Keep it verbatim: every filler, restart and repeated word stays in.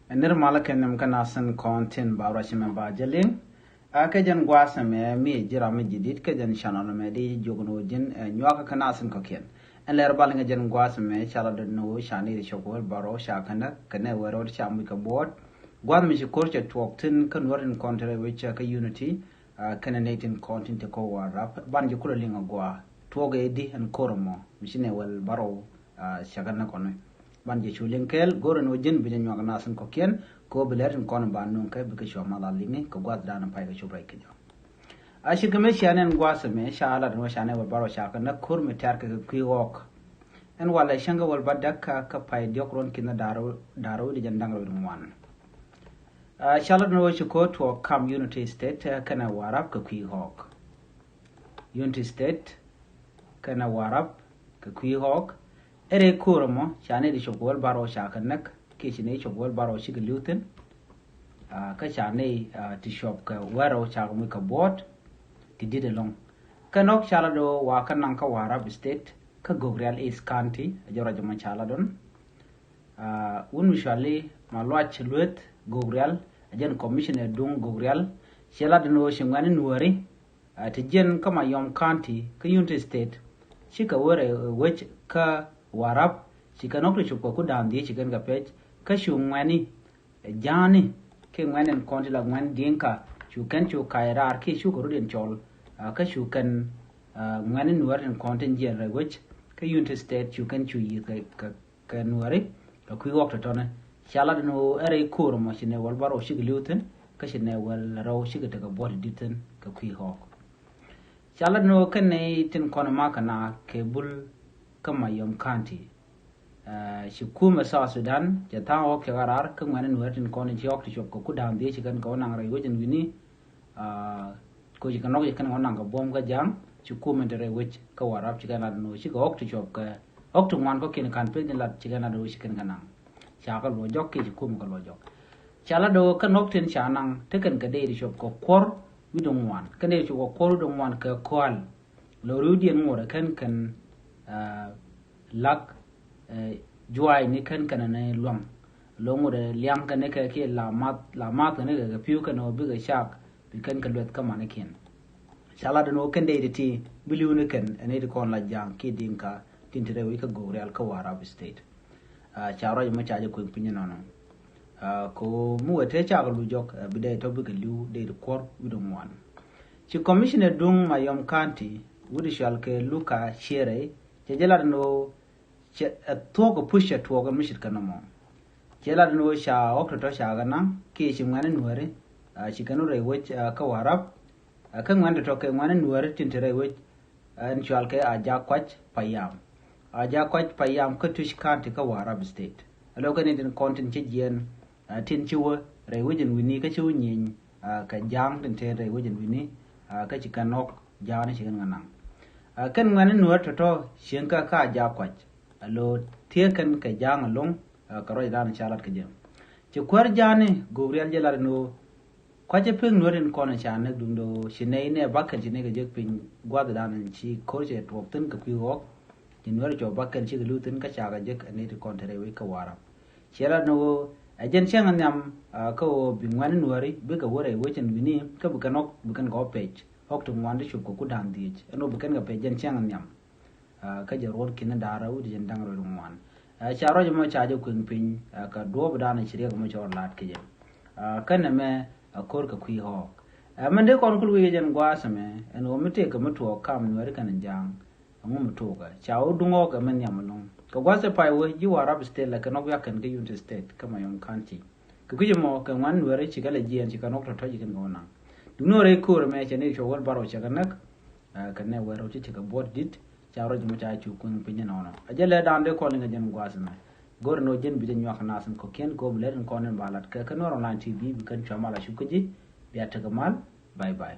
Ɛ nir malä kɛ nhiam kä nasin kɔn tin ba ruac mɛ ba jɛ liŋ. A kɛ jɛn gua̱a̱th ɛmɛ mi ji̱ ram mi ji̱ di̱t kɛ jɛn channel ɛmɛ di jiök ni wä ji̱n, ɛ, nyuak kä nasin kɔ̱kiɛn. Ɛn lɛr bal ŋɛ jɛn gua̱a̱th ɛmɛ ca la dɔ̱t ni wä ca ni ri cɔk wä baro ca kɛ näk kɛ nɛ wä rɛw ti ca muc kɛ buɔt. Gua̱a̱th mi ci ko̱r cɛ tuɔɔk thi̱n kä nuɔr in kɔn te rɛy wec kä Unity, a, kɛnɛ nɛy tin kɔn tin te kɔ Warrap. Ban ji̱ kulɛ liŋ a gua̱a̱ tuɔɔk ɛ di ɛn ko̱r ɛmɔ mi ci nɛ wä baro, a, ca kɛ näk kɔn. Ban jɛ cu liŋ kɛɛl, go̱rɛ ni wä ji̱n bi jɛ nyuak nasin kɔ̱kiɛn, kɛ wä bi lɛr tin kɔn ba nuŋ kɛ bikɛ cua mal a liŋi kɛ gua̱th dan pay kɛ cop rɛy kɛ jɔ. A ci kɛ mɛ cia nɛn gua̱th mɛ ca lat ni wä ca nɛ wä baro ca kɛ näk ko̱r mi tɛr kɛ kɛ kui̱ ɣɔɔk. Ɛn walɛ cäŋ kɛ wäl ba däk kä, kä pay diɔk ruɔn ki̱n da̱r, da̱r wi̱c di jɛn da̱ŋ rɛw wi̱c ŋuan. A, ca lat ni wä ci ko̱r tuɔɔk kam Unity State, ɛ, kɛnɛ Warrap kɛ kui̱ ɣɔɔk. Unity State kɛnɛ Warrap kɛ kui̱ ɣɔɔk. Ɛ rɛy ko̱r ɛmɔ ca nɛy ti cop kɛ wäl baro ca kɛ näk kiɛ ci nɛy cop kɛ wäl baro cikɛ li̱w thi̱n. A, kä ca nɛy, a, ti cop kɛ wäl rɛw ca kɛ muc kɛ buɔt ti di̱t ɛlɔ̱ŋ. Kɛn ɣɔ̱k ca la do̱ wa kä naŋ kä Warrap State kä Gogrial East County, a jɛ ruac ɛmɔ ca la dɔ̱n. A, wun mi cuali ma luac lueth Gogrial, a jɛn commissioner duŋ Gogrial, ci la dɔ̱n ɣöö ci ŋuɛ̈ni nuääri, a, ti jiɛn kä Mayom County kä Unity State, cikɛ wä rɛy wec kä Warrap, ci kɛn ɣɔ̱k ti cop kɛ ku da̱a̱n dhieec ci kɛn kɛ pɛc, kä cu ŋuɛ̈ni, ɛ, ja̱a̱ni kiɛ ŋuɛ̈ni ɛn kɔn ti la ŋuɛ̈ni Dinka, cu kɛn cu ka̱c raar kiɛ cukɛ rut in cɔl, a, kä cu kɛn, a, ŋuɛ̈ni nuääri tin kɔn tin jiɛn rɛy wec kä Unity State cu kɛn cu yi̱th kɛ, kɛ kɛ nuääri kɛ kui̱ ɣɔ̱k tɔ̱tɔ̱ni. Ca lat ni ɣöö ɛ rɛy ko̱r ɛmɔ ci nɛy wäl baro cikɛ li̱w thi̱n, kä ci nɛy wäl rɛw cikɛ tekɛ buɔ̱t di̱t thi̱n kɛ kui̱ ɣɔ̱k. Ca lat ni ɣöö kɛn nɛy tin kɔn ma kɛ na kɛ bul kä Mayom County. Ɛ, ci kumɛ South Sudan cɛ tha̱a̱ŋ ɣɔ̱k cɛ ɣa̱r raar kä ŋuɛ̈ni nuääri tin kɔn ci ɣɔ̱k ti cop kɛ ku da̱a̱n dhieec ci kɛn kɛ wä naŋ rɛy wec ɛn wi̱ni. A, ko ci kɛ nɔk ci kɛn kɛ wä naŋ kɛ buɔ̱m kä ja̱a̱ŋ, ci kumɛ te rɛy wec kä Warrap ci kɛn lat ni ɣöö cikɛ ɣɔ̱k ti cop kɛ ɣɔ̱k ti ŋuan kɔ̱kiɛn ka̱n pek ni lat ci kɛn lat ni ɣöö ci kɛn kɛ naŋ. Ca kɛ luɔ jɔk kiɛ ci kumɛ kɛ luɔ jɔk. Ca lat ni ɣöö kɛn ɣɔ̱k tin ca naŋ te kɛn kɛ dey ti cop kɛ kuɔr wi̱cdɛ ŋuan. Kɛn dey ti cop kɛ kuɔr wi̱cdɛ ŋuan kɛ kual. Lɔ riwdiɛn ŋuɔ̱t ɛ kɛn kɛn, a, lak, ɛ, juaacni kɛn kɛn ni luaŋ. Lɔ ŋuɔ̱t ɛ liaŋ kɛn ni kɛ kiɛ la math, la math kɛn ni kɛ kɛ pi̱w kɛn ɣöö bikɛ cak bi kɛn kɛ luɛth kä manikiɛn. Ca lat ɛn ɣöö kɛn dey ti ti bi li̱w ni kɛn ɛn iti kɔn la ja̱a̱ŋ kiɛ Dinka tin ti rɛy wec kä Gogrial kä Warrap State. A, ca ruac mɔ ca jɛ kueŋ piny ɛnɔnɔ. A, ko mi wee te cakɛ luc jɔk, a, bi dey tɔ bikɛ li̱w dey ti kuɔr wi̱cdɛ ŋuan. Ci commissioner duŋ Mayom County wi̱cdɛ cual kɛ Luka Cierɛ cɛ jɛ lat ɛn ɣöö cɛ, ɛ, thuɔ̱k ɛ puc cɛ tuɔɔk ɛ mi ce̱tkɛ nɔmɔ. Cɛ lat ɛn ɣöö ca ɣɔ̱k tɔ̱tɔ̱ ca kɛ naŋ kiɛ ci ŋuɛ̈ni nuääri, a, ci kɛn wä rɛy wec, a, kä Warrap. A, kä ŋuɛ̈ni tɔ̱tɔ̱ kɛ ŋuɛ̈ni nuääri tin te rɛy wec, a, ɛn cual kɛ Ajak Kuac Payam. Ajak Kuac Payam kä Twic County kä Warrap State. Ɛ lo̱kɛ ni tin kɔn tin ci jiɛɛn, a, tin ci wä rɛy wec ɛn wi̱ni kä ci wä nyieny, a, kɛ ja̱a̱ŋ tin te rɛy wec ɛn wi̱ni, a, kä ci kɛn ɣɔ̱k ja̱a̱ŋ ni ci kɛn kɛ naŋ. A, kɛn ŋuɛ̈ni nuääri tɔ̱tɔ̱ cieŋ kä kä Ajak Kuac. A lo̱ thiee kɛn kɛ ja̱a̱ŋ ɛlɔ̱ŋ, a, kɛ ruac dan ca lat kɛ jɛ. Ci kuäär ja̱a̱ni Gogrial jɛ lat ɛn ɣöö kua̱cä pek nuääri tin kɔn ca näk duundɛ ɣöö ci nɛy nɛ bakɛl ci nɛy kɛ jek piny gua̱thdan ci ko̱r cɛ tuɔɔk thi̱n kɛ kui̱ ɣɔ̱k. Ci nuääri cɔ bakɛl cikɛ li̱w thi̱n kä ca kɛ jek ɛ nɛy ti kɔn te rɛy wec kä Warrap. Cɛ lat ni ɣöö ɛ jɛn cäŋ ɛ nhiam, a, kä ɣöö bi ŋuɛ̈ni nuääri bikɛ wä rɛy wec ɛn wi̱ni kä bi kɛn ɣɔ̱k bi kɛn kɛ ɣɔ̱k pɛc ɣɔ̱k ti ŋuan ti cop kɛ ku da̱a̱n dhieec ɛn ɣöö bi kɛn kɛ pɛc jɛn cäŋ ɛ nhiam. A, kä jɛ ruɔ̱t ki̱n da̱rä wi̱cdɛ jɛn da̱ŋ rɛw ŋuan. A, ca ruac mɔ ca jɛ kueŋ piny, a, kɛ duɔ̱ɔ̱p dan ci riɛk mɔ cɔɔr la̱t kɛ jɛ. A, kä nɛmɛ a ko̱r kɛ kui̱ ɣɔ̱ɔ̱k. A, mɛn dee kɔn kul wi̱cɛ jɛn gua̱a̱th ɛmɛ ɛn ɣöö mi tëëkɛ mi tuɔɔk kam nuääri kɛnɛ ja̱a̱ŋ. Ɛŋu mi tuɔɔkɛ ca wä duŋ ɣɔ̱ɔ̱k ɛmɛ nhiam ɛlɔ̱ŋ. Kɛ gua̱a̱th ɛ pay wee ji̱ Warrap State la kɛn ɣɔ̱k yakɛn kä Unity State kä Mayom County. Kɛ kui̱c ɛmɔ kɛ ŋuan nuääri ci kɛ lɛ jiɛɛn ci kɛn ɣɔ̱k tɔ̱tɔ̱ ci kɛn kɛ wä naŋ. Duŋni ɣöö rɛy ko̱r ɛmɛ cɛ ni cuɔ wäl baro cɛ kɛ näk. Ɛ, kɛ nɛ wɛr rɛw ti ti kɛ buɔt di̱t ca ruac mɔ ca cu kueŋ piny ɛnɔnɔ. Ɛ jɛ lɛ dan dee kɔn liŋ ɛ jɛn gua̱a̱th ɛmɛ. Go̱r ɛn ɣöö jɛn bi jɛ nyuak nasin kɔ̱kiɛn kɛ ɣöö bi lɛr in kɔn in ba lat kɛ kä Nuɛr Online T V bi kɛn cua mal a cuk kä ji̱. Bia tekɛ mal. Bye bye.